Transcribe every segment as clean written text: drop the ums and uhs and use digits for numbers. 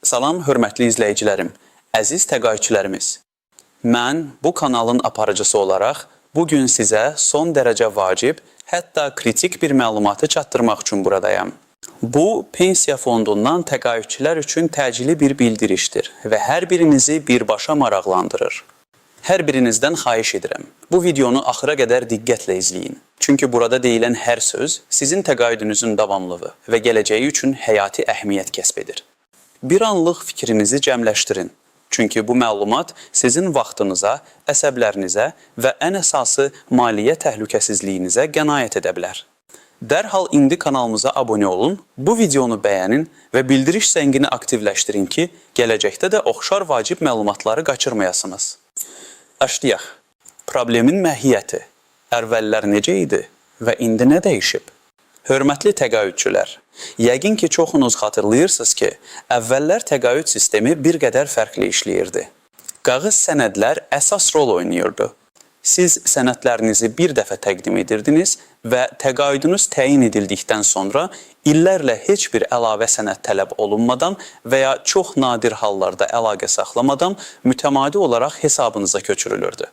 Salam hörmətli izləyicilərim, əziz təqaüdçülərimiz. Mən bu kanalın aparıcısı olaraq bu gün sizə son dərəcə vacib, hətta kritik bir məlumatı çatdırmaq üçün buradayam. Bu, pensiya fondundan təqaüdçülər üçün təcili bir bildirişdir və hər birinizi birbaşa maraqlandırır. Hər birinizdən xahiş edirəm. Bu videonu axıra qədər diqqətlə izləyin. Çünki burada deyilən hər söz sizin təqaüdünüzün davamlılığı və gələcəyi üçün həyati əhəmiyyət kəsb edir. Bir anlıq fikrinizi cəmləşdirin. Çünki bu məlumat sizin vaxtınıza, əsəblərinizə və ən əsası maliyyə təhlükəsizliyinizə qənaət edə bilər. Dərhal indi kanalımıza abunə olun, bu videonu bəyənin və bildiriş zəngini aktivləşdirin ki, gələcəkdə də oxşar vacib məlumatları qaçırmayasınız. Başlayaq. Problemin məhiyyəti. Əvvəllər necə idi və indi nə dəyişib? Hörmətli təqaüdçülər, yəqin ki, çoxunuz xatırlayırsınız ki, əvvəllər təqaüd sistemi bir qədər fərqli işləyirdi. Qağız sənədlər əsas rol oynayırdı. Siz sənədlərinizi bir dəfə təqdim edirdiniz və təqaüdünüz təyin edildikdən sonra illərlə heç bir əlavə sənəd tələb olunmadan və ya çox nadir hallarda əlaqə saxlamadan mütəmadi olaraq hesabınıza köçürülürdü.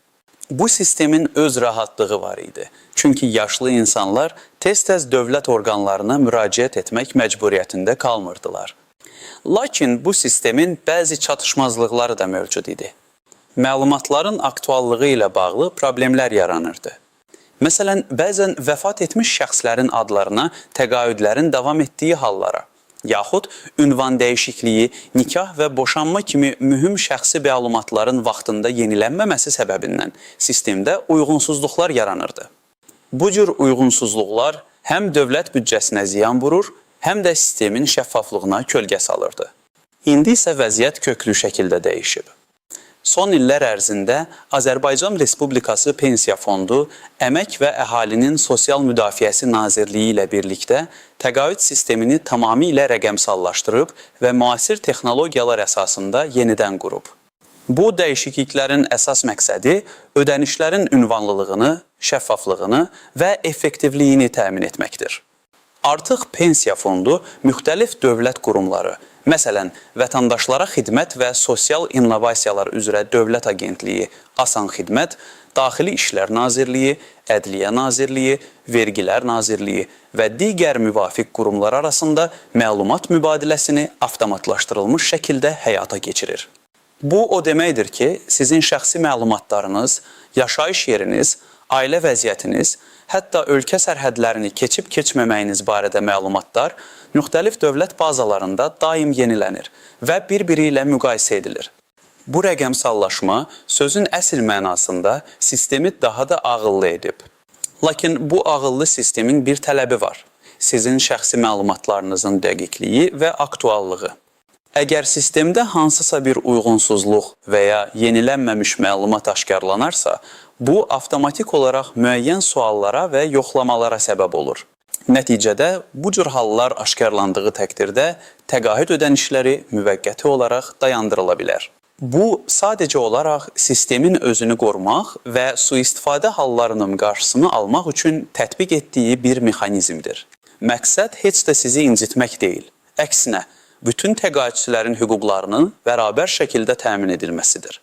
Bu sistemin öz rahatlığı var idi. Çünki yaşlı insanlar tez-tez dövlət orqanlarına müraciət etmək məcburiyyətində qalmırdılar. Lakin bu sistemin bəzi çatışmazlıqları da mövcud idi. Məlumatların aktuallığı ilə bağlı problemlər yaranırdı. Məsələn, bəzən vəfat etmiş şəxslərin adlarına təqaüdlərin davam etdiyi hallara, yaxud ünvan dəyişikliyi, nikah və boşanma kimi mühüm şəxsi məlumatların vaxtında yenilənməməsi səbəbindən sistemdə uyğunsuzluqlar yaranırdı. Bu cür uyğunsuzluqlar həm dövlət büdcəsinə ziyan vurur, həm də sistemin şəffaflığına kölgə salırdı. İndi isə vəziyyət köklü şəkildə dəyişib. Son illər ərzində Azərbaycan Respublikası Pensiya Fondu, Əmək və Əhalinin Sosial Müdafiəsi Nazirliyi ilə birlikdə təqaüd sistemini tamamilə rəqəmsallaşdırıb və müasir texnologiyalar əsasında yenidən qurub. Bu dəyişikliklərin əsas məqsədi ödənişlərin ünvanlılığını, şəffaflığını və effektivliyini təmin etməkdir. Artıq Pensiya Fondu müxtəlif dövlət qurumları, məsələn, Vətəndaşlara Xidmət və Sosial İnnovasiyalar üzrə Dövlət Agentliyi, Asan Xidmət, Daxili İşlər Nazirliyi, Ədliyyə Nazirliyi, Vergilər Nazirliyi və digər müvafiq qurumlar arasında məlumat mübadiləsini avtomatlaşdırılmış şəkildə həyata keçirir. Bu o deməkdir ki, sizin şəxsi məlumatlarınız, yaşayış yeriniz, ailə vəziyyətiniz, hətta ölkə sərhədlərini keçib keçməməyiniz barədə məlumatlar müxtəlif dövlət bazalarında daim yenilənir və bir-biri ilə müqayisə edilir. Bu rəqəmsallaşma sözün əsl mənasında sistemi daha da ağıllı edib. Lakin bu ağıllı sistemin bir tələbi var. Sizin şəxsi məlumatlarınızın dəqiqliyi və aktuallığı. Əgər sistemdə hansısa bir uyğunsuzluq və ya yenilənməmiş məlumat aşkarlanarsa, bu avtomatik olaraq müəyyən suallara və yoxlamalara səbəb olur. Nəticədə bu cür hallar aşkarlandığı təqdirdə təqaüd ödənişləri müvəqqəti olaraq dayandırıla bilər. Bu sadəcə olaraq sistemin özünü qorumaq və sui-istifadə hallarının qarşısını almaq üçün tətbiq etdiyi bir mexanizmdir. Məqsəd heç də sizi incitmək deyil. Əksinə, bütün təqaüdçülərin hüquqlarının bərabər şəkildə təmin edilməsidir.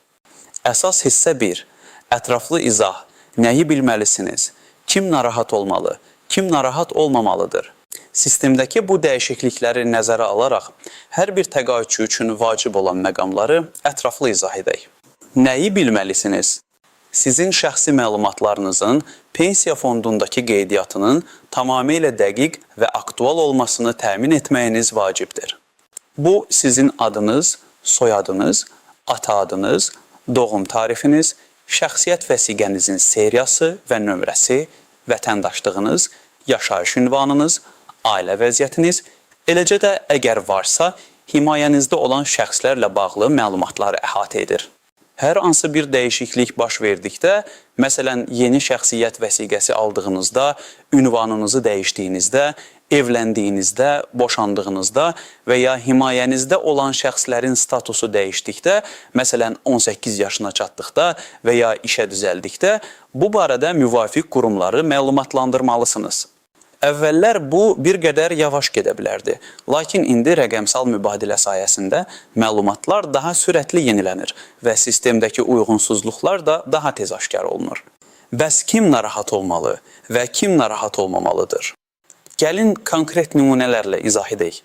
Əsas hissə 1. Ətraflı izah. Nəyi bilməlisiniz? Kim narahat olmalı? Kim narahat olmamalıdır? Sistemdəki bu dəyişiklikləri nəzərə alaraq hər bir təqaüdçü üçün vacib olan məqamları ətraflı izah edək. Nəyi bilməlisiniz? Sizin şəxsi məlumatlarınızın pensiya fondundakı qeydiyyatının tamamilə dəqiq və aktual olmasını təmin etməyiniz vacibdir. Bu sizin adınız, soyadınız, ata adınız, doğum tarixiniz, şəxsiyyət vəsiqənizin seriyası və nömrəsi, vətəndaşlığınız, yaşayış ünvanınız, ailə vəziyyətiniz, eləcə də əgər varsa, himayənizdə olan şəxslərlə bağlı məlumatları əhatə edir. Hər hansı bir dəyişiklik baş verdikdə, məsələn, yeni şəxsiyyət vəsiqəsi aldığınızda, ünvanınızı dəyişdiyinizdə, evləndiyinizdə, boşandığınızda və ya himayənizdə olan şəxslərin statusu dəyişdikdə, məsələn, 18 yaşına çatdıqda və ya işə düzəldikdə, bu barədə müvafiq qurumları məlumatlandırmalısınız. Əvvəllər bu bir qədər yavaş gedə bilərdi. Lakin indi rəqəmsal mübadilə sayəsində məlumatlar daha sürətli yenilənir və sistemdəki uyğunsuzluqlar da daha tez aşkar olunur. Bəs kim narahat olmalı və kim narahat olmamalıdır? Gəlin konkret nümunələrlə izah edək.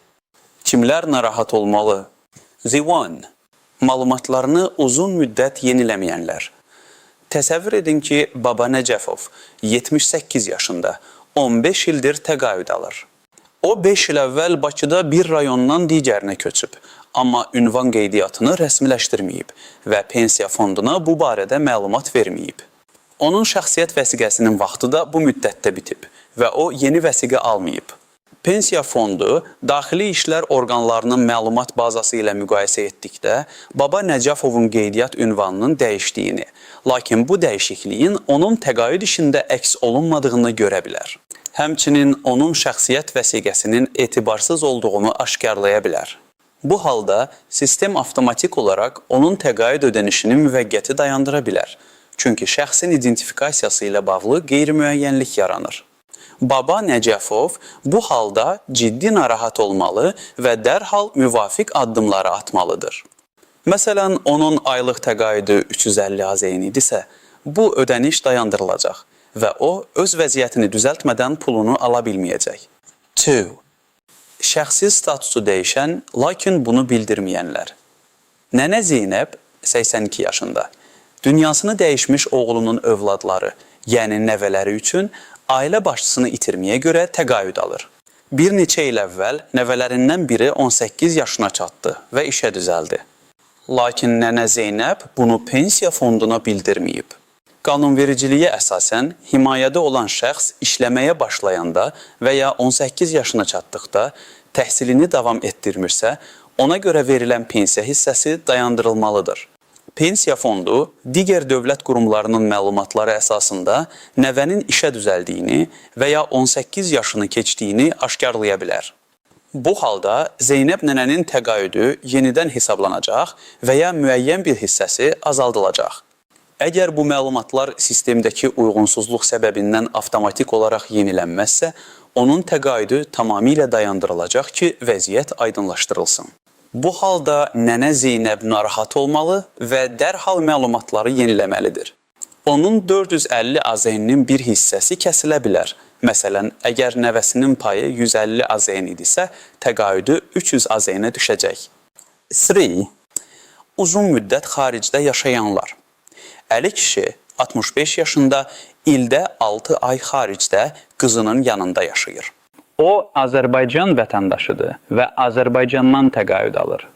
Kimlər narahat olmalı? The one. Məlumatlarını uzun müddət yeniləməyənlər. Təsəvvür edin ki, Baba Nəcəfov 78 yaşında, 15 ildir təqaüd alır. O 5 il əvvəl Bakıda bir rayondan digərinə köçüb, amma ünvan qeydiyyatını rəsmiləşdirməyib və pensiya fonduna bu barədə məlumat verməyib. Onun şəxsiyyət vəsiqəsinin vaxtı da bu müddətdə bitib və o yeni vəsiqə almayıb. Pensiya fondu daxili işlər orqanlarının məlumat bazası ilə müqayisə etdikdə Baba Nəcəfovun qeydiyyat ünvanının dəyişdiyini, lakin bu dəyişikliyin onun təqaüd işində əks olunmadığını görə bilər. Həmçinin onun şəxsiyyət vəsiqəsinin etibarsız olduğunu aşkarlaya bilər. Bu halda sistem avtomatik olaraq onun təqaüd ödənişini müvəqqəti dayandıra bilər. Çünki şəxsin identifikasiyası ilə bağlı qeyri-müəyyənlik yaranır. Baba Nəcəfov bu halda ciddi narahat olmalı və dərhal müvafiq addımları atmalıdır. Məsələn, onun aylıq təqaüdü 350 AZN idisə, bu ödəniş dayandırılacaq və o öz vəziyyətini düzəltmədən pulunu ala bilməyəcək. 2. Şəxsi statusu dəyişən, lakin bunu bildirməyənlər. Nənə Zeynəb 82 yaşında. Dünyasını dəyişmiş oğlunun övladları, yəni nəvələri üçün ailə başçısını itirməyə görə təqaüd alır. Bir neçə il əvvəl nəvələrindən biri 18 yaşına çatdı və işə düzəldi. Lakin nənə Zeynəb bunu pensiya fonduna bildirməyib. Qanunvericiliyə əsasən himayədə olan şəxs işləməyə başlayanda və ya 18 yaşına çatdıqda təhsilini davam etdirmirsə, ona görə verilən pensiya hissəsi dayandırılmalıdır. Pensiya fondu digər dövlət qurumlarının məlumatları əsasında nəvənin işə düzəldiyini və ya 18 yaşını keçdiyini aşkarlaya bilər. Bu halda Zeynəb nənənin təqaüdü yenidən hesablanacaq və ya müəyyən bir hissəsi azaldılacaq. Əgər bu məlumatlar sistemdəki uyğunsuzluq səbəbindən avtomatik olaraq yenilənməzsə, onun təqaüdü tamamilə dayandırılacaq ki, vəziyyət aydınlaşdırılsın. Bu halda nənə Zeynəb narahat olmalı və dərhal məlumatları yeniləməlidir. Onun 450 AZN-nin bir hissəsi kəsilə bilər. Məsələn, əgər nəvəsinin payı 150 AZN idisə, təqaüdü 300 AZN-ə düşəcək. 3. Uzun müddət xaricdə yaşayanlar. Əli kişi 65 yaşında, ildə 6 ay xaricdə qızının yanında yaşayır. O Azərbaycan vətəndaşıdır və Azərbaycandan təqaüd alır.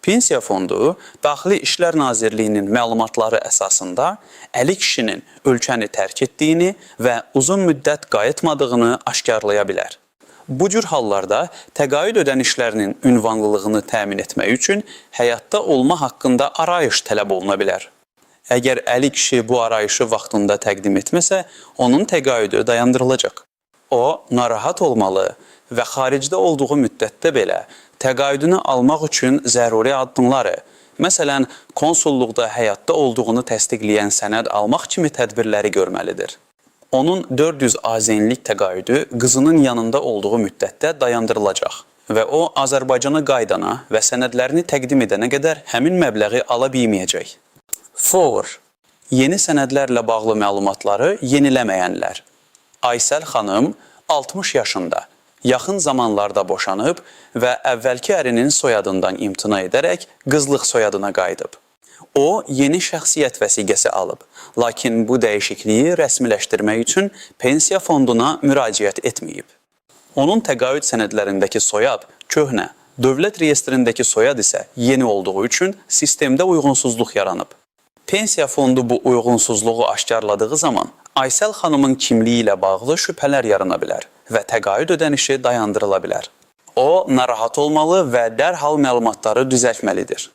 Pensiya fondu Daxili İşlər Nazirliyinin məlumatları əsasında Əli kişinin ölkəni tərk etdiyini və uzun müddət qayıtmadığını aşkarlaya bilər. Bu cür hallarda təqaüd ödənişlərinin ünvanlılığını təmin etmək üçün həyatda olma haqqında arayış tələb oluna bilər. Əgər Əli kişi bu arayışı vaxtında təqdim etməsə, onun təqaüdü dayandırılacaq. O narahat olmalı və xaricdə olduğu müddətdə belə təqaüdünü almaq üçün zəruri addımları, məsələn, konsulluqda həyatda olduğunu təsdiqləyən sənəd almaq kimi tədbirləri görməlidir. Onun 400 AZN-lik təqaüdü qızının yanında olduğu müddətdə dayandırılacaq və o Azərbaycana qaydana və sənədlərini təqdim edənə qədər həmin məbləği ala bilməyəcək. 4. Yeni sənədlərlə bağlı məlumatları yeniləməyənlər. Aysel xanım 60 yaşında, yaxın zamanlarda boşanıb və əvvəlki ərinin soyadından imtina edərək qızlıq soyadına qayıdıb. O, yeni şəxsiyyət vəsiqəsi alıb, lakin bu dəyişikliyi rəsmiləşdirmək üçün pensiya fonduna müraciət etməyib. Onun təqaüd sənədlərindəki soyad köhnə, dövlət reyestrindəki soyad isə yeni olduğu üçün sistemdə uyğunsuzluq yaranıb. Pensiya fondu bu uyğunsuzluğu aşkarladığı zaman Aysel xanımın kimliyi ilə bağlı şübhələr yarana bilər və təqaüd ödənişi dayandırıla bilər. O, narahat olmalı və dərhal məlumatları düzəltməlidir.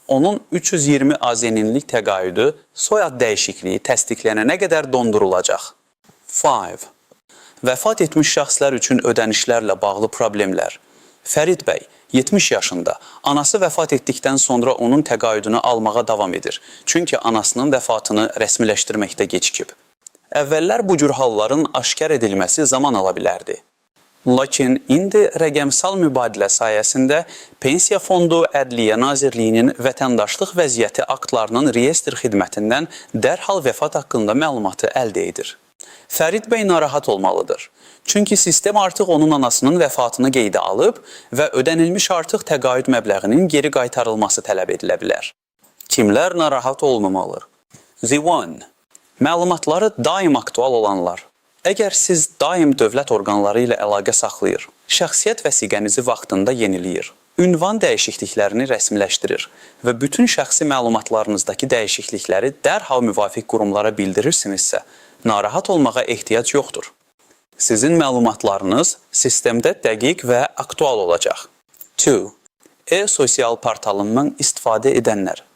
Onun 320 AZN-lik təqaüdü soyad dəyişikliyi təsdiqlənənə qədər dondurulacaq. 5. Vəfat etmiş şəxslər üçün ödənişlərlə bağlı problemlər. Fərid bəy 70 yaşında, anası vəfat etdikdən sonra onun təqaüdünü almağa davam edir. Çünki anasının vəfatını rəsmiləşdirməkdə gecikib. Əvvəllər bu cür halların aşkar edilməsi zaman ala bilərdi. Lakin indi rəqəmsal mübadilə sayəsində Pensiya Fondu Ədliyyə Nazirliyinin vətəndaşlıq vəziyyəti aktlarının reyestr xidmətindən dərhal vəfat haqqında məlumatı əldə edir. Fərid bəy narahat olmalıdır. Çünki sistem artıq onun anasının vəfatını qeydə alıb və ödənilmiş artıq təqaüd məbləğinin geri qaytarılması tələb edilə bilər. Kimlər narahat olmamalı? The One. Məlumatları daim aktual olanlar. Əgər siz daim dövlət orqanları ilə əlaqə saxlayır, şəxsiyyət vəsiqənizi vaxtında yeniləyir, ünvan dəyişikliklərini rəsmiləşdirir və bütün şəxsi məlumatlarınızdakı dəyişiklikləri dərhal müvafiq qurumlara bildirirsinizsə, narahat olmağa ehtiyac yoxdur. Sizin məlumatlarınız sistemdə dəqiq və aktual olacaq. 2. E-sosial portalından istifadə edənlər.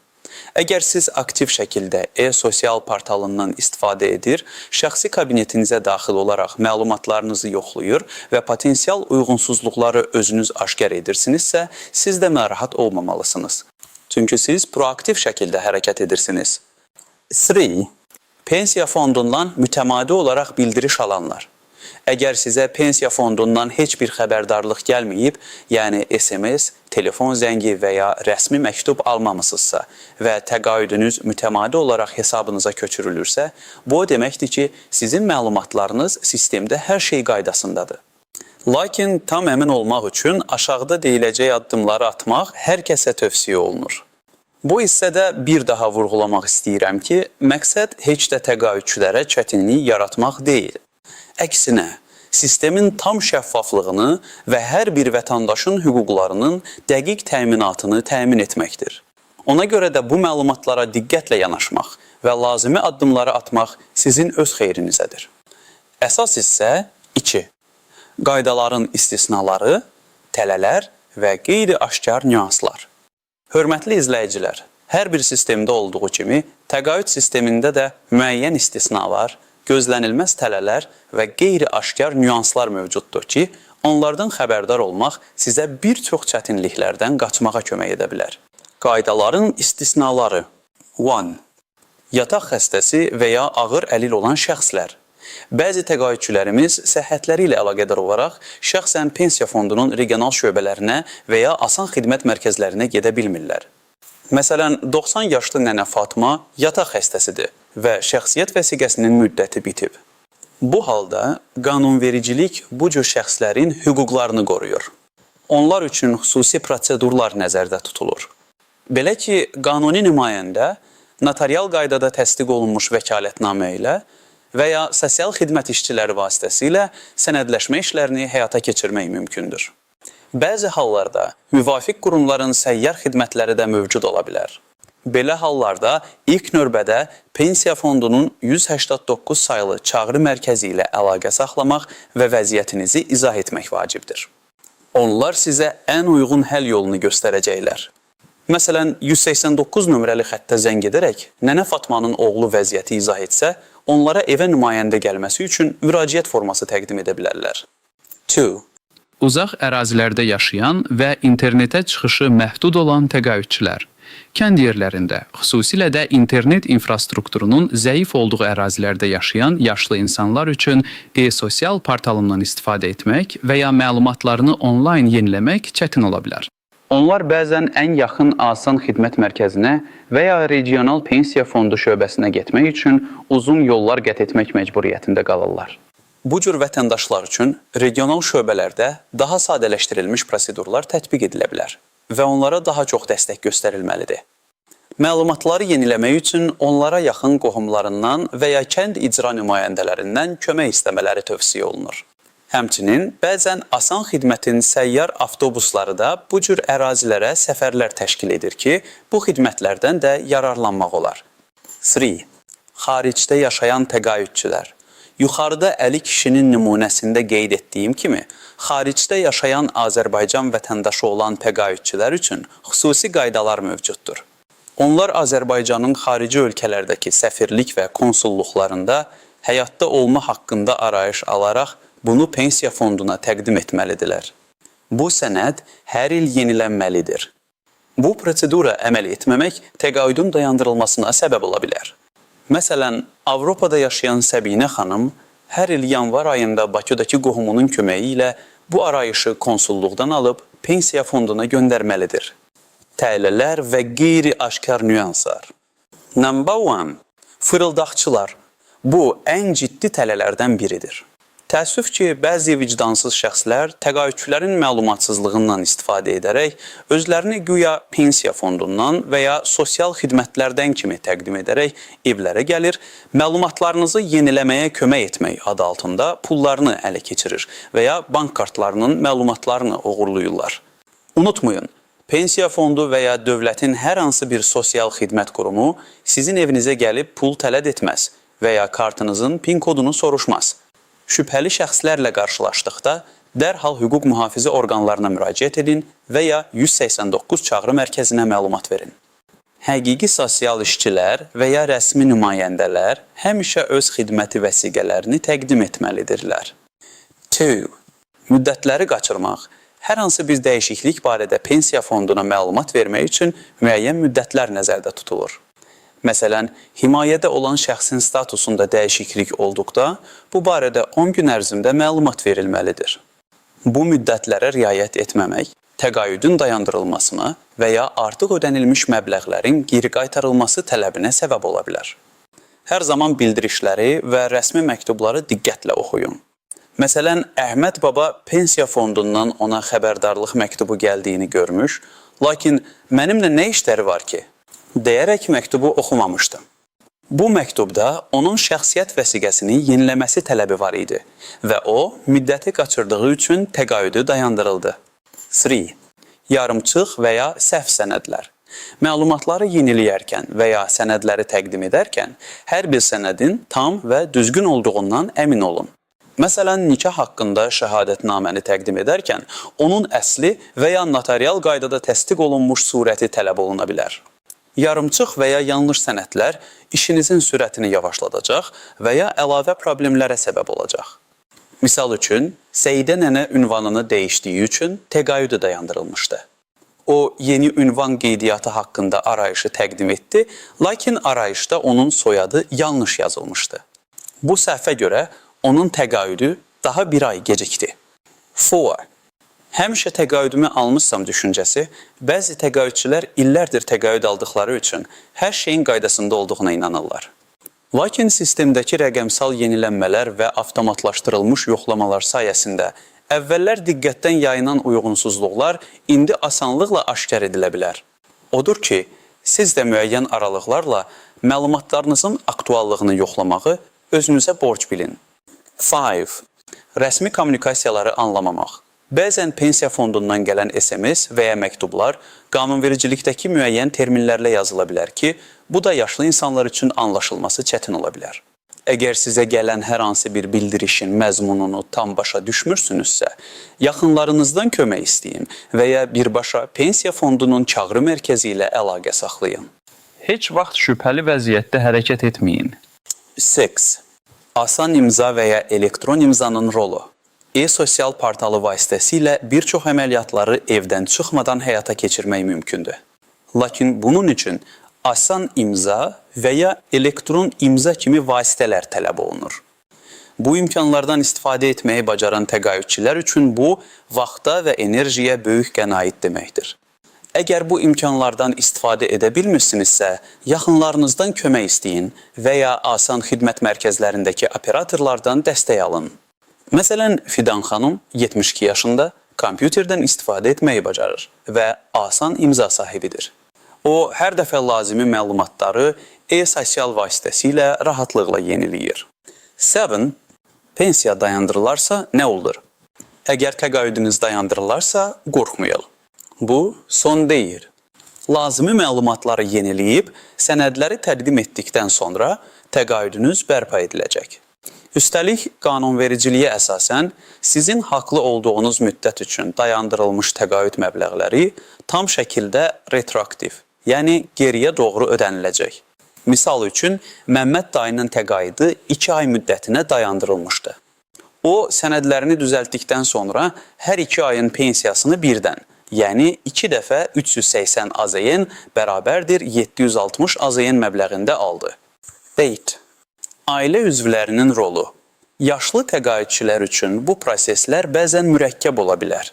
Əgər siz aktiv şəkildə e-sosial portalından istifadə edir, şəxsi kabinetinizə daxil olaraq məlumatlarınızı yoxlayır və potensial uyğunsuzluqları özünüz aşkar edirsinizsə, siz də narahat olmamalısınız. Çünki siz proaktiv şəkildə hərəkət edirsiniz. 3. Pensiya fondundan mütəmadi olaraq bildiriş alanlar. Əgər sizə pensiya fondundan heç bir xəbərdarlıq gəlməyib, yəni SMS, telefon zəngi və ya rəsmi məktub almamısınızsa və təqaüdünüz mütəmadi olaraq hesabınıza köçürülürsə, bu o deməkdir ki, sizin məlumatlarınız sistemdə hər şey qaydasındadır. Lakin tam əmin olmaq üçün aşağıda deyiləcək addımları atmaq hər kəsə tövsiyə olunur. Bu hissədə bir daha vurğulamaq istəyirəm ki, məqsəd heç də təqaüdçülərə çətinlik yaratmaq deyil. Əksinə, sistemin tam şəffaflığını və hər bir vətəndaşın hüquqlarının dəqiq təminatını təmin etməkdir. Ona görə də bu məlumatlara diqqətlə yanaşmaq və lazımi addımları atmaq sizin öz xeyrinizədir. Əsas hissə 2. Qaydaların istisnaları, tələlər və qeyri-aşkar nüanslar. Hörmətli izləyicilər, hər bir sistemdə olduğu kimi təqaüd sistemində də müəyyən istisnalar, gözlənilməz tələlər və qeyri-aşkar nüanslar mövcuddur ki, onlardan xəbərdar olmaq sizə bir çox çətinliklərdən qaçmağa kömək edə bilər. Qaydaların istisnaları. 1. Yataq xəstəsi və ya ağır əlil olan şəxslər. Bəzi təqaüdçülərimiz səhhətləri ilə əlaqədar olaraq şəxsən pensiya fondunun regional şöbələrinə və ya asan xidmət mərkəzlərinə gedə bilmirlər. Məsələn, 90 yaşlı nənə Fatma yataq xəstəsidir və şəxsiyyət vəsiqəsinin müddəti bitib. Bu halda qanunvericilik bu cür şəxslərin hüquqlarını qoruyur. Onlar üçün xüsusi prosedurlar nəzərdə tutulur. Belə ki, qanuni nümayəndə notarial qaydada təsdiq olunmuş vəkalətnamə ilə və ya sosial xidmət işçiləri vasitəsilə sənədləşmə işlərini həyata keçirmək mümkündür. Bəzi hallarda müvafiq qurumların səyyar xidmətləri də mövcud ola bilər. Belə hallarda ilk növbədə Pensiya Fondunun 189 saylı çağrı mərkəzi ilə əlaqə saxlamaq və vəziyyətinizi izah etmək vacibdir. Onlar sizə ən uyğun həll yolunu göstərəcəklər. Məsələn, 189 nömrəli xəttə zəng edərək nənə Fatmanın oğlu vəziyyəti izah etsə, onlara evə nümayəndə gəlməsi üçün müraciət forması təqdim edə bilərlər. 2. Uzaq ərazilərdə yaşayan və internetə çıxışı məhdud olan təqaüdçülər. Kənd yerlərində, xüsusilə də internet infrastrukturunun zəif olduğu ərazilərdə yaşayan yaşlı insanlar üçün e-sosial portalından istifadə etmək və ya məlumatlarını onlayn yeniləmək çətin ola bilər. Onlar bəzən ən yaxın asan xidmət mərkəzinə və ya regional pensiya fondu şöbəsinə getmək üçün uzun yollar qət etmək məcburiyyətində qalırlar. Bu cür vətəndaşlar üçün regional şöbələrdə daha sadələşdirilmiş prosedurlar tətbiq edilə bilər və onlara daha çox dəstək göstərilməlidir. Məlumatları yeniləmək üçün onlara yaxın qohumlarından və ya kənd icra nümayəndələrindən kömək istəmələri tövsiyə olunur. Həmçinin bəzən asan xidmətin səyyar avtobusları da bu cür ərazilərə səfərlər təşkil edir ki, bu xidmətlərdən də yararlanmaq olar. 3. Xaricdə yaşayan təqaüdçülər. Yuxarıda Əli kişinin nümunəsində qeyd etdiyim kimi, xaricdə yaşayan Azərbaycan vətəndaşı olan təqaüdçülər üçün xüsusi qaydalar mövcuddur. Onlar Azərbaycanın xarici ölkələrdəki səfirlik və konsulluqlarında həyatda olma haqqında arayış alaraq bunu pensiya fonduna təqdim etməlidirlər. Bu sənəd hər il yenilənməlidir. Bu prosedura əməl etməmək təqaüdün dayandırılmasına səbəb ola bilər. Məsələn, Avropada yaşayan Səbinə xanım hər il yanvar ayında Bakıdakı qohumunun köməyi ilə Bu arayışı konsulluqdan alıb pensiya fonduna göndərməlidir. Tələlər və qeyri-aşkar nüanslar. Number 1. Fırıldaqçılar. Bu ən ciddi tələlərdən biridir. Təəssüf ki, bəzi vicdansız şəxslər təqaüdçülərin məlumatsızlığından istifadə edərək özlərini güya pensiya fondundan və ya sosial xidmətlərdən kimi təqdim edərək evlərə gəlir, məlumatlarınızı yeniləməyə kömək etmək adı altında pullarını ələ keçirir və ya bank kartlarının məlumatlarını oğurlayırlar. Unutmayın, pensiya fondu və ya dövlətin hər hansı bir sosial xidmət qurumu sizin evinizə gəlib pul tələb etməz və ya kartınızın PIN kodunu soruşmaz. Şübhəli şəxslərlə qarşılaşdıqda dərhal hüquq mühafizə orqanlarına müraciət edin və ya 189 çağrı mərkəzinə məlumat verin. Həqiqi sosial işçilər və ya rəsmi nümayəndələr həmişə öz xidməti vəsiqələrini təqdim etməlidirlər. 2. Müddətləri qaçırmaq. Hər hansı bir dəyişiklik barədə pensiya fonduna məlumat vermək üçün müəyyən müddətlər nəzərdə tutulur. Məsələn, himayədə olan şəxsin statusunda dəyişiklik olduqda, bu barədə 10 gün ərzində məlumat verilməlidir. Bu müddətlərə riayət etməmək təqaüdün dayandırılmasına və ya artıq ödənilmiş məbləğlərin geri qaytarılması tələbinə səbəb ola bilər. Hər zaman bildirişləri və rəsmi məktubları diqqətlə oxuyun. Məsələn, Əhməd baba pensiya fondundan ona xəbərdarlıq məktubu gəldiyini görmüş, lakin mənimlə nə işləri var ki? Deyərək məktubu oxumamışdı. Bu məktubda onun şəxsiyyət vəsiqəsini yeniləməsi tələbi var idi və o, müddəti qaçırdığı üçün təqaüdü dayandırıldı. 3. Yarımçıq və ya səhv sənədlər. Məlumatları yeniləyərkən və ya sənədləri təqdim edərkən hər bir sənədin tam və düzgün olduğundan əmin olun. Məsələn, nikah haqqında şəhadətnaməni təqdim edərkən onun əsli və ya notarial qaydada təsdiq olunmuş surəti tələb oluna bilər. Yarımçıq və ya yanlış sənədlər işinizin sürətini yavaşladacaq və ya əlavə problemlərə səbəb olacaq. Misal üçün, Səidə nənə ünvanını dəyişdiyi üçün təqaüdü dayandırılmışdı. O, yeni ünvan qeydiyyatı haqqında arayışı təqdim etdi, lakin arayışda onun soyadı yanlış yazılmışdı. Bu səhvə görə onun təqaüdü daha bir ay gecikdi. 4. Həmişə təqaüdümü almışsam düşüncəsi, bəzi təqaüdçülər illərdir təqaüd aldıqları üçün hər şeyin qaydasında olduğuna inanırlar. Lakin sistemdəki rəqəmsal yenilənmələr və avtomatlaşdırılmış yoxlamalar sayəsində əvvəllər diqqətdən yayınan uyğunsuzluqlar indi asanlıqla aşkar edilə bilər. Odur ki, siz də müəyyən aralıqlarla məlumatlarınızın aktuallığını yoxlamağı özünüzə borc bilin. 5. Rəsmi kommunikasiyaları anlamamaq. Bəzən pensiya fondundan gələn SMS və ya məktublar qanunvericilikdəki müəyyən terminlərlə yazıla bilər ki, bu da yaşlı insanlar üçün anlaşılması çətin ola bilər. Əgər sizə gələn hər hansı bir bildirişin məzmununu tam başa düşmürsünüzsə, yaxınlarınızdan kömək istəyin və ya birbaşa pensiya fondunun çağrı mərkəzi ilə əlaqə saxlayın. Heç vaxt şübhəli vəziyyətdə hərəkət etməyin. 6. Asan imza və ya elektron imzanın rolu. E-sosial portalı vasitəsilə bir çox əməliyyatları evdən çıxmadan həyata keçirmək mümkündür. Lakin bunun üçün asan imza və ya elektron imza kimi vasitələr tələb olunur. Bu imkanlardan istifadə etməyi bacaran təqaüdçülər üçün bu, vaxta və enerjiyə böyük qənaət deməkdir. Əgər bu imkanlardan istifadə edə bilmirsinizsə, yaxınlarınızdan kömək istəyin və ya asan xidmət mərkəzlərindəki operatorlardan dəstək alın. Məsələn, Fidan xanım 72 yaşında kompüterdən istifadə etməyi bacarır və asan imza sahibidir. O, hər dəfə lazımi məlumatları e-sosial vasitəsilə rahatlıqla yeniləyir. 7. Pensiya dayandırılarsa nə olur? Əgər təqaüdünüz dayandırılarsa, qorxmayın. Bu, son deyil. Lazımi məlumatları yeniləyib, sənədləri təqdim etdikdən sonra təqaüdünüz bərpa ediləcək. Üstəlik, qanunvericiliyə əsasən sizin haqlı olduğunuz müddət üçün dayandırılmış təqaüd məbləğləri tam şəkildə retroaktiv, yəni geriyə doğru ödəniləcək. Misal üçün, Məmməd dayının təqaüdü 2 ay müddətinə dayandırılmışdı. O, sənədlərini düzəltdikdən sonra hər 2 ayın pensiyasını birdən, yəni 2 dəfə 380 AZN bərabərdir 760 AZN məbləğində aldı. 8. Ailə üzvlərinin rolu. Yaşlı təqaüdçülər üçün bu proseslər bəzən mürəkkəb ola bilər.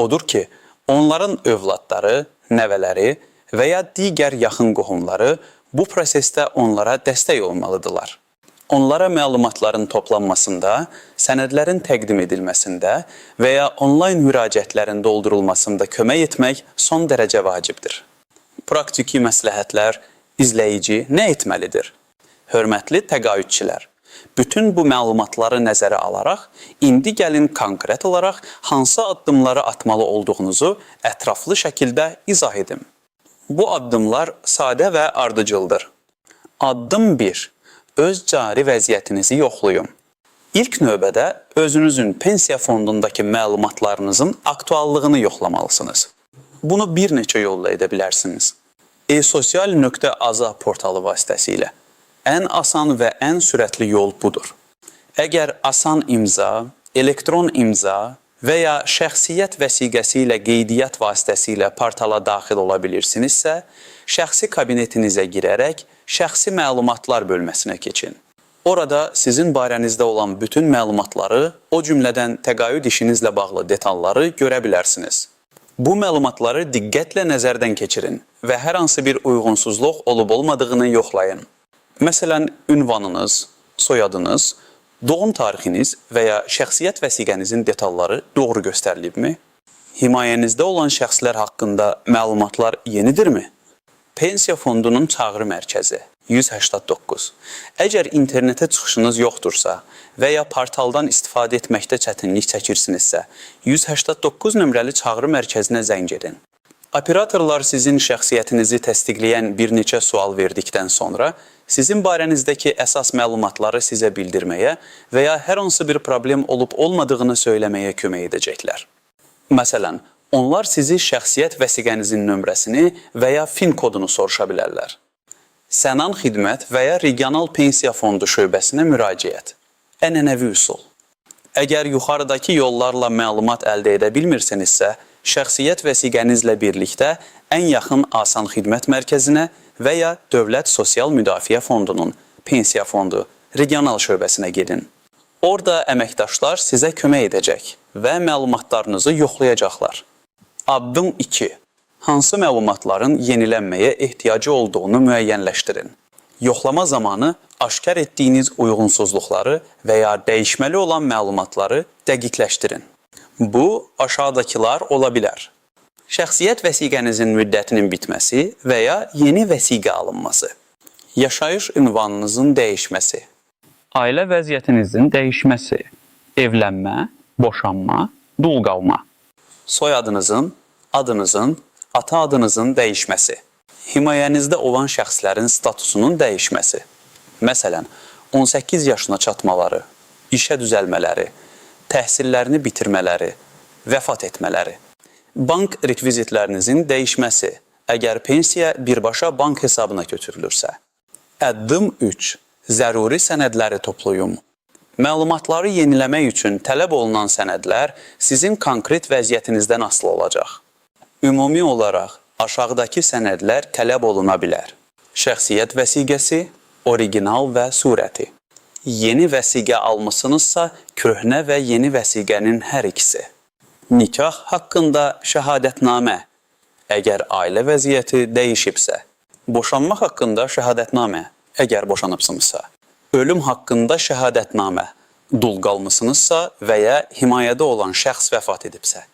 Odur ki, onların övladları, nəvələri və ya digər yaxın qohumları bu prosesdə onlara dəstək olmalıdırlar. Onlara məlumatların toplanmasında, sənədlərin təqdim edilməsində və ya onlayn müraciətlərin doldurulmasında kömək etmək son dərəcə vacibdir. Praktiki məsləhətlər, izləyici nə etməlidir? Hörmətli təqaüdçülər, bütün bu məlumatları nəzərə alaraq, indi gəlin konkret olaraq hansı addımları atmalı olduğunuzu ətraflı şəkildə izah edim. Bu addımlar sadə və ardıcıldır. Addım 1. Öz cari vəziyyətinizi yoxlayın. İlk növbədə özünüzün pensiya fondundakı məlumatlarınızın aktuallığını yoxlamalısınız. Bunu bir neçə yolla edə bilərsiniz. E-sosial.aza portalı vasitəsilə. Ən asan və ən sürətli yol budur. Əgər asan imza, elektron imza və ya şəxsiyyət vəsiqəsi ilə qeydiyyat vasitəsilə portala daxil ola bilirsinizsə, şəxsi kabinetinizə girərək şəxsi məlumatlar bölməsinə keçin. Orada sizin barənizdə olan bütün məlumatları, o cümlədən təqaüd işinizlə bağlı detalları görə bilərsiniz. Bu məlumatları diqqətlə nəzərdən keçirin və hər hansı bir uyğunsuzluq olub-olmadığını yoxlayın. Məsələn, ünvanınız, soyadınız, doğum tarixiniz və ya şəxsiyyət vəsiqənizin detalları doğru göstərilibmi? Himayənizdə olan şəxslər haqqında məlumatlar yenidirmi? Pensiya fondunun çağrı mərkəzi 189. Əgər internetə çıxışınız yoxdursa və ya portaldan istifadə etməkdə çətinlik çəkirsinizsə, 189 nömrəli çağrı mərkəzinə zəng edin. Operatorlar sizin şəxsiyyətinizi təsdiqləyən bir neçə sual verdikdən sonra sizin barənizdəki əsas məlumatları sizə bildirməyə və ya hər hansı bir problem olub olmadığını söyləməyə kömək edəcəklər. Məsələn, onlar sizi şəxsiyyət vəsiqənizin nömrəsini və ya FIN kodunu soruşa bilərlər. Sənan xidmət və ya regional pensiya fondu şöbəsinə müraciət. Ənənəvi üsul. Əgər yuxarıdakı yollarla məlumat əldə edə bilmirsinizsə, şəxsiyyət vəsiqənizlə birlikdə ən yaxın asan xidmət mərkəzinə və ya Dövlət Sosial Müdafiə Fondunun, Pensiya Fondu regional şöbəsinə gedin. Orada əməkdaşlar sizə kömək edəcək və məlumatlarınızı yoxlayacaqlar. Addım 2. Hansı məlumatların yenilənməyə ehtiyacı olduğunu müəyyənləşdirin. Yoxlama zamanı aşkar etdiyiniz uyğunsuzluqları və ya dəyişməli olan məlumatları dəqiqləşdirin. Bu, aşağıdakılar ola bilər. Şəxsiyyət vəsiqənizin müddətinin bitməsi və ya yeni vəsiqə alınması. Yaşayış ünvanınızın dəyişməsi. Ailə vəziyyətinizin dəyişməsi. Evlənmə, boşanma, dul qalma. Soyadınızın, adınızın, ata adınızın dəyişməsi. Himayənizdə olan şəxslərin statusunun dəyişməsi. Məsələn, 18 yaşına çatmaları, işə düzəlmələri, təhsillərini bitirmələri, vəfat etmələri. Bank rekvizitlərinizin dəyişməsi, əgər pensiya birbaşa bank hesabına köçürülürsə. Addım 3. Zəruri sənədləri toplayın. Məlumatları yeniləmək üçün tələb olunan sənədlər sizin konkret vəziyyətinizdən asılı olacaq. Ümumi olaraq aşağıdakı sənədlər tələb oluna bilər. Şəxsiyyət vəsiqəsi, original və surəti. Yeni vəsiqə almısınızsa, köhnə və yeni vəsiqənin hər ikisi. Nikah haqqında şəhadətnamə, əgər ailə vəziyyəti dəyişibsə. Boşanma haqqında şəhadətnamə, əgər boşanıbsınızsa. Ölüm haqqında şəhadətnamə, dul qalmısınızsa və ya himayədə olan şəxs vəfat edibsə.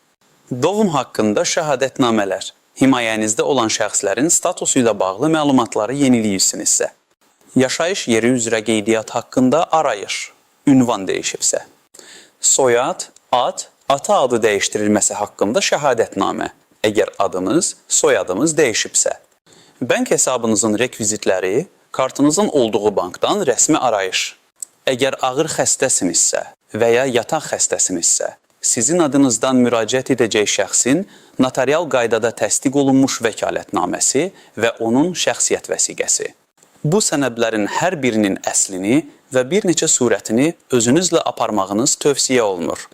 Doğum haqqında şəhadətnamələr, himayənizdə olan şəxslərin statusu ilə bağlı məlumatları yeniləyirsinizsə. Yaşayış yeri üzrə qeydiyyat haqqında arayış, ünvan dəyişibsə. Soyad, ad, ata adı dəyişdirilməsi haqqında şəhadətnamə, əgər adınız, soyadınız dəyişibsə. Bank hesabınızın rekvizitləri, kartınızın olduğu bankdan rəsmi arayış. Əgər ağır xəstəsinizsə və ya yataq xəstəsinizsə, sizin adınızdan müraciət edəcək şəxsin notarial qaydada təsdiq olunmuş vəkalətnaməsi və onun şəxsiyyət vəsiqəsi. Bu sənədlərin hər birinin əslini və bir neçə surətini özünüzlə aparmağınız tövsiyə olunur.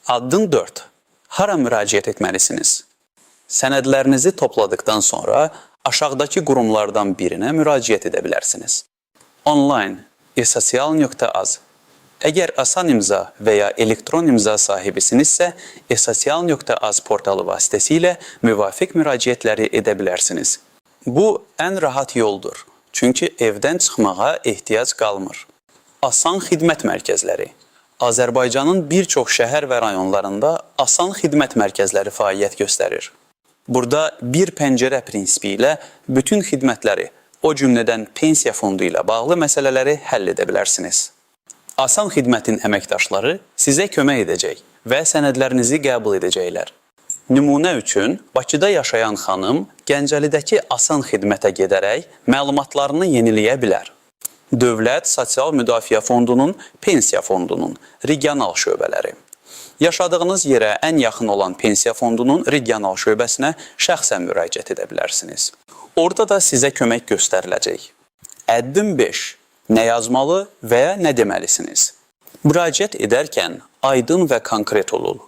Addım 4. Hara müraciət etməlisiniz? Sənədlərinizi topladıqdan sonra aşağıdakı qurumlardan birinə müraciət edə bilərsiniz. Online e-sosial.az. Əgər asan imza və ya elektron imza sahibisinizsə, esosial.az portalı vasitəsilə müvafiq müraciətləri edə bilərsiniz. Bu ən rahat yoldur. Çünki evdən çıxmağa ehtiyac qalmır. Asan xidmət mərkəzləri. Azərbaycanın bir çox şəhər və rayonlarında asan xidmət mərkəzləri fəaliyyət göstərir. Burada bir pəncərə prinsipi ilə bütün xidmətləri, o cümlədən pensiya fondu ilə bağlı məsələləri həll edə bilərsiniz. Asan xidmətin əməkdaşları sizə kömək edəcək və sənədlərinizi qəbul edəcəklər. Nümunə üçün Bakıda yaşayan xanım Gəncəlidəki asan xidmətə gedərək məlumatlarını yeniləyə bilər. Dövlət Sosial Müdafiə Fondunun, Pensiya Fondunun regional şöbələri. Yaşadığınız yerə ən yaxın olan Pensiya Fondunun regional şöbəsinə şəxsən müraciət edə bilərsiniz. Orada da sizə kömək göstəriləcək. Addım 5. Nə yazmalı və ya nə deməlisiniz? Müraciət edərkən aydın və konkret olun.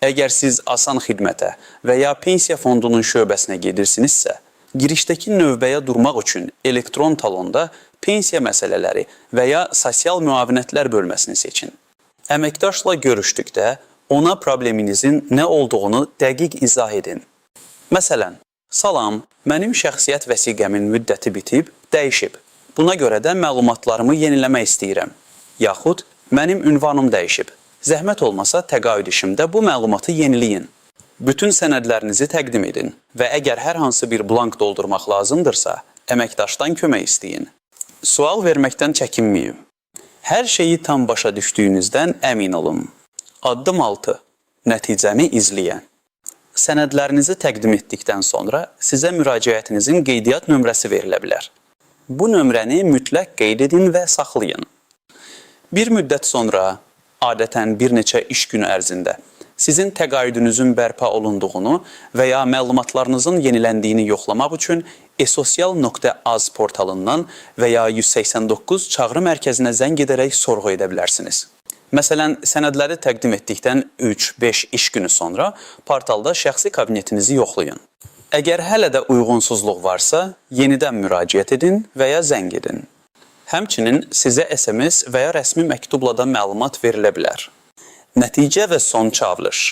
Əgər siz asan xidmətə və ya Pensiya Fondunun şöbəsinə gedirsinizsə, girişdəki növbəyə durmaq üçün elektron talonda pensiya məsələləri və ya sosial müavinətlər bölməsini seçin. Əməkdaşla görüşdükdə ona probleminizin nə olduğunu dəqiq izah edin. Məsələn, salam, mənim şəxsiyyət vəsiqəmin müddəti bitib, dəyişib. Buna görə də məlumatlarımı yeniləmək istəyirəm. Yaxud mənim ünvanım dəyişib. Zəhmət olmasa təqaüd işimdə bu məlumatı yeniləyin. Bütün sənədlərinizi təqdim edin və əgər hər hansı bir blank doldurmaq lazımdırsa, əməkdaşdan kömək istəyin. Sual verməkdən çəkinməyin. Hər şeyi tam başa düşdüyünüzdən əmin olun. Addım 6. Nəticəni izləyin. Sənədlərinizi təqdim etdikdən sonra sizə müraciətinizin qeydiyyat nömrəsi verilə bilər. Bu nömrəni mütləq qeyd edin və saxlayın. Bir müddət sonra, adətən bir neçə iş günü ərzində, sizin təqaüdünüzün bərpa olunduğunu və ya məlumatlarınızın yeniləndiyini yoxlamaq üçün esosial.az portalından və ya 189 çağrı mərkəzinə zəng edərək sorğu edə bilərsiniz. Məsələn, sənədləri təqdim etdikdən 3-5 iş günü sonra portalda şəxsi kabinetinizi yoxlayın. Əgər hələ də uyğunsuzluq varsa, yenidən müraciət edin və ya zəng edin. Həmçinin sizə SMS və ya rəsmi məktubla da məlumat verilə bilər. Nəticə və son çağırış.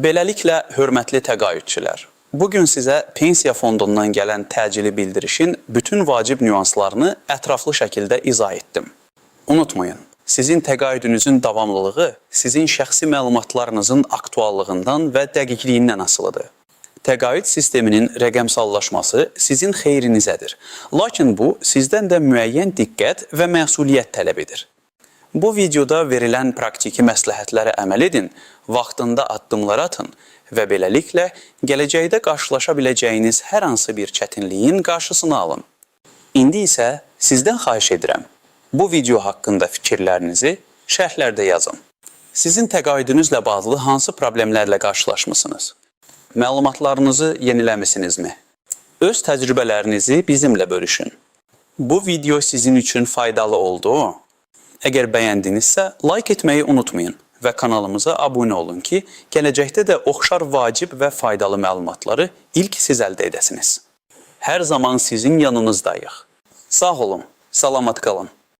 Beləliklə, hörmətli təqaüdçülər, bugün sizə Pensiya Fondundan gələn təcili bildirişin bütün vacib nüanslarını ətraflı şəkildə izah etdim. Unutmayın, sizin təqaüdünüzün davamlılığı sizin şəxsi məlumatlarınızın aktuallığından və dəqiqliyindən asılıdır. Təqaüd sisteminin rəqəmsallaşması sizin xeyrinizədir. Lakin bu, sizdən də müəyyən diqqət və məsuliyyət tələb edir. Bu videoda verilən praktiki məsləhətlərə əməl edin, vaxtında addımlar atın və beləliklə gələcəkdə qarşılaşa biləcəyiniz hər hansı bir çətinliyin qarşısını alın. İndi isə sizdən xahiş edirəm, bu video haqqında fikirlərinizi şərhlərdə yazın. Sizin təqaüdünüzlə bağlı hansı problemlərlə qarşılaşmısınız? Məlumatlarınızı yeniləmisinizmi? Öz təcrübələrinizi bizimlə bölüşün. Bu video sizin üçün faydalı oldu? Əgər bəyəndinizsə, like etməyi unutmayın və kanalımıza abunə olun ki, gələcəkdə də oxşar vacib və faydalı məlumatları ilk siz əldə edəsiniz. Hər zaman sizin yanınızdayıq. Sağ olun, salamat qalın.